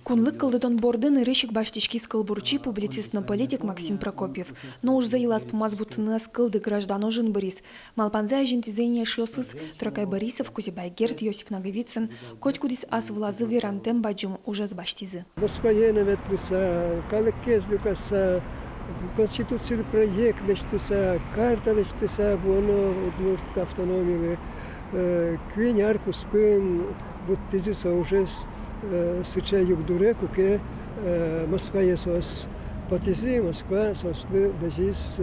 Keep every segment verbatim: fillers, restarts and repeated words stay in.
Кунлык кылдытон борды нырысь ик басьтӥськиз кылбурчи, публицист но политик Максим Прокопьев. Но ужзэ йылаз-пумаз вуттыны ӧз кылды, граждан ужын быриз. Малпанзэ азинтӥзы ини эшъёсыз: Трокай Борисов, Кузебай Герд, Иосиф Наговицын. Котькудӥз ас вылазы верантэм бадӟым ужез басьтӥзы. Москвае но ветлыса, калыкез люкаса, конституциялы проект лэсьтыса, карта лэсьтыса вуоно удмурт автономилы. Э, куинь ар куспын вуттӥзы со ужез, э, сыӵе югдуре, куке, э, Москвае соос потӥзы, Москва соослы лэзиз,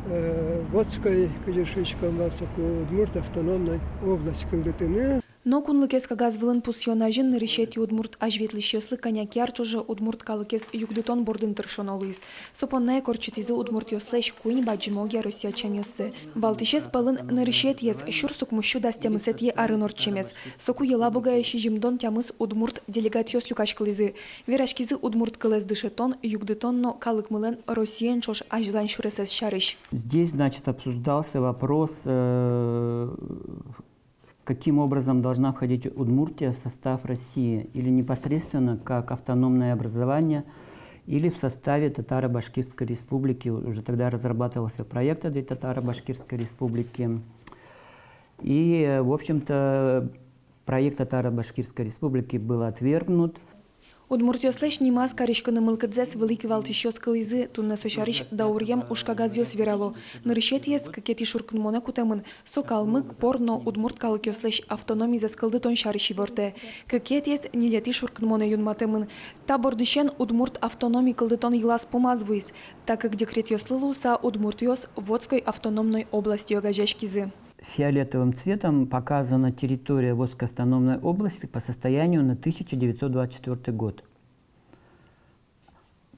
э, Вотской, кызьы шуиськом вал соку, удмурт автономной область кылдытыны. Но кунлыкез кагаз вылын пусъён азьын нырысетӥ удмурт азьветлӥсьёслы кӧня ке ар ӵоже удмурт калыкез югдытон бордын тыршоно луиз. Со понна ик ортчытӥзы удмуртъёслэсь куинь бадӟым огъя Россия ӵемъёссэ. Валтӥсез пӧлын нырысетӥез сюрс укмыссю дас тямысэтӥ арын ортчемез. Соку Елабугае сизьымдон тямыс удмурт делегатъёс люкаськылӥзы. Вераськизы удмурт кылэз дышетон, югдытон но калыкмылэн Россиен ӵош азьлань сюресэз сярысь. Здесь, значит, обсуждался вопрос, э, каким образом должна входить Удмуртия в состав России, или непосредственно как автономное образование, или в составе Татаро-Башкирской Республики, уже тогда разрабатывался проект этой Татаро-Башкирской Республики. И, э, в общем-то, проект Татаро-Башкирской Республики был отвергнут. Удмуртъёслэсь нимаз кариськыны мылкыдзэс вылӥ кивалтӥсьёс кылӥзы. Туннэ со сярысь дауръем ужкагазъёс верало. Нырысетӥез кыкетӥ шуркынмонэ кутэмын, со калмык, пор но удмурт калыкъёслэсь автономизэс кылдытон сярысь ивортэ. Кыкетӥез ньылетӥ шуркынмонэ юнматэмын. Та бордысен удмурт автономи кылдытон йылаз-пумаз вуиз. Та кык декретъёслы луыса удмуртъёс Вотской автономной областье огазеяськизы. Фиолетовым цветом показана территория Вотской автономной области по состоянию на тысяча девятьсот двадцать четвёртый год.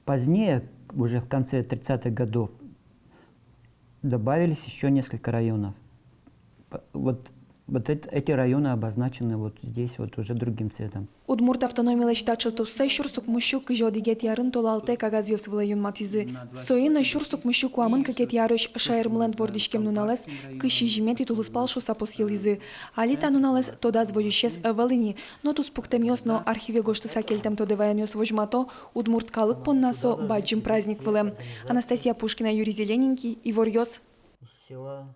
Позднее, уже в конце тридцатых годов, добавились ещё несколько районов. П-, вот, вот эт-, эти районы обозначены вот здесь вот уже другим цветом. Удмурт автономилэсь таӵе туссэ сюрс укмыссю кызь одӥгетӥ арын толалтэ кагазъёс вылэ юнматӥзы. Соин но сюрс укмыссю куамын кыкетӥ арозь шаермылэн вордӥськем нуналэз кызь сизьыметӥ тулыспал шуыса пусйылӥзы. Али та нуналэз тодаз возисез ӧвӧл ини, но туспуктэмъёс но архиве гожтыса кельтэм тодэ ваёнъёс возьмато: удмурт калык понна со бадӟым праздник вылэм. Анастасия Пушкина, Юрий Зелененький, «Иворъёс». Из села